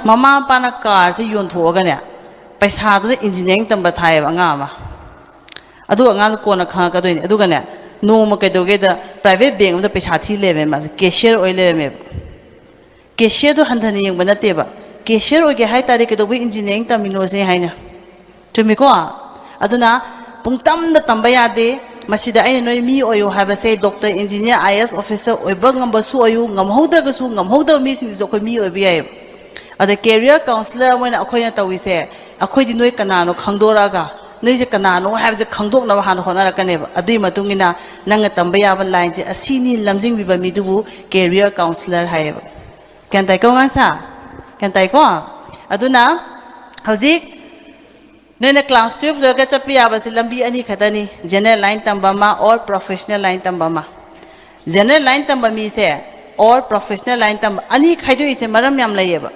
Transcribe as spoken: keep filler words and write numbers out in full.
ꯃꯃꯥ ꯃꯄꯥꯅ ꯀꯥꯔꯁꯦ ꯌꯣꯟꯊꯣꯛꯑꯒꯅꯦ, ꯄꯩꯁꯥꯗꯨꯗ ꯏꯟꯖꯤꯅꯤꯌꯥꯔꯤꯡ ꯇꯝꯕ ꯊꯥꯏꯌꯦꯕ ꯑꯉꯥꯡ ꯑꯃ꯫ ꯑꯗꯨꯒ ꯑꯉꯥꯡꯗꯣ ꯀꯣꯟꯅ ꯈꯪꯉꯛꯀꯗꯣꯏꯅꯤ꯫ ꯑꯗꯨꯒꯅꯦ, ꯅꯣꯡꯃ ꯀꯩꯗꯧꯒꯦꯗ, ꯄ꯭ꯔꯥꯏꯚꯦꯠ ꯕꯦꯡ ꯑꯃꯗ ꯄꯩꯁꯥ ꯊꯤ ꯂꯩꯔꯝꯃꯦ꯫ ꯃꯥꯁꯦ ꯀꯦꯁꯤꯌꯔ ꯑꯣꯏ ꯂꯩꯔꯝꯃꯦꯕ꯫ ꯀꯦꯁꯤꯌꯔꯗꯣ ꯍꯟꯊꯅ ꯌꯦꯡꯕ ꯅꯠꯇꯦꯕ꯫ ꯀꯦꯁꯤꯌꯔ ꯑꯣꯏꯒꯦ ꯍꯥꯏ ꯇꯥꯔꯗꯤ ꯀꯩꯗꯧꯕꯩ ꯏꯟꯖꯤꯅꯤꯌꯥꯔꯤꯡ ꯇꯝꯃꯤꯅꯣ ꯁꯤꯅꯤ ꯍꯥꯏꯅ꯫ ꯆꯨꯝꯃꯤꯀꯣ? ꯑꯗꯨꯅ ꯄꯨꯡꯇꯝꯗ ꯇꯝꯕ ꯌꯥꯗꯦ꯫ ꯃꯁꯤꯗ ꯑꯩꯅ ꯅꯣꯏ ꯃꯤ ꯑꯣꯏꯌꯨ ꯍꯥꯏꯕꯁꯦ, doctor, engineer, I A S officer ꯑꯣꯏꯕ ꯉꯝꯕꯁꯨ ꯑꯣꯏꯌꯨ, ꯉꯝꯍꯧꯗ꯭ꯔꯒꯁꯨ, ꯉꯝꯍꯧꯗꯕ ꯃꯤꯁꯤꯡꯗꯨꯁꯨ ꯑꯩꯈꯣꯏ ꯃꯤ ꯑꯣꯏꯕ ꯌꯥꯏꯌꯦꯕ꯫ ꯑꯗ ꯀꯦꯔꯤꯌꯔ ꯀꯥꯎꯟꯁꯤꯂꯔ ꯑꯃ ꯑꯣꯏꯅ ꯑꯩꯈꯣꯏꯅ ꯇꯧꯔꯤꯁꯦ, ꯑꯩꯈꯣꯏꯗꯤ ꯅꯣꯏ ꯀꯅꯥꯅꯣ ꯈꯪꯗꯣꯔꯛꯑꯒ, ꯅꯣꯏꯁꯦ ꯀꯅꯥꯅꯣ ꯍꯥꯏꯕꯁꯦ ꯈꯪꯗꯣꯛꯅꯕ ꯍꯥꯟꯅ ꯍꯣꯠꯅꯔꯛꯀꯅꯦꯕ꯫ ꯑꯗꯨꯒꯤ ꯃꯇꯨꯡ ꯏꯟꯅ ꯅꯪꯅ ꯇꯝꯕ ꯌꯥꯕ ꯂꯥꯏꯟꯁꯦ ꯑꯁꯤꯅꯤ ꯂꯝꯖꯤꯡꯕꯤꯕ ꯃꯤꯗꯨꯕꯨ ꯀꯦꯔꯤꯌꯔ ꯀꯥꯎꯟꯁꯤꯂꯔ ꯍꯥꯏꯌꯦꯕ꯫ ꯒ꯭ꯌꯥꯟ ꯇꯥꯏꯀꯣ ꯑꯉꯥꯡꯁꯥ? ꯒ꯭ꯌꯥꯟ ꯇꯥꯏꯀꯣ? ꯑꯗꯨꯅ ꯍꯧꯖꯤꯛ ꯅꯣꯏꯅ ꯀ꯭ꯂꯥꯁ ꯇꯨꯌꯦꯜꯐ ꯂꯣꯏꯔꯒ ꯆꯠꯄ ꯌꯥꯕꯁꯦ ꯂꯝꯕꯤ ꯑꯅꯤ ꯈꯛꯇꯅꯤ, ꯖꯦꯅꯔꯦꯜ ꯂꯥꯏꯟ ꯇꯝꯕ ꯑꯃ ꯑꯣꯔ ꯄ꯭ꯔꯣꯐꯦꯁꯅꯦꯜ ꯂꯥꯏꯟ ꯇꯝꯕ ꯑꯃ꯫ ꯖꯦꯅꯔꯦꯜ ꯂꯥꯏꯟ ꯇꯝꯕ ꯃꯤꯁꯦ ꯑꯣꯔ ꯄ꯭ꯔꯣꯐꯦꯁꯅꯦꯜ ꯂꯥꯏꯟ ꯇꯝꯕ, ꯑꯅꯤ ꯈꯥꯏꯗꯣꯛꯏꯁꯦ ꯃꯔꯝ ꯌꯥꯝ ꯂꯩꯌꯦꯕ꯫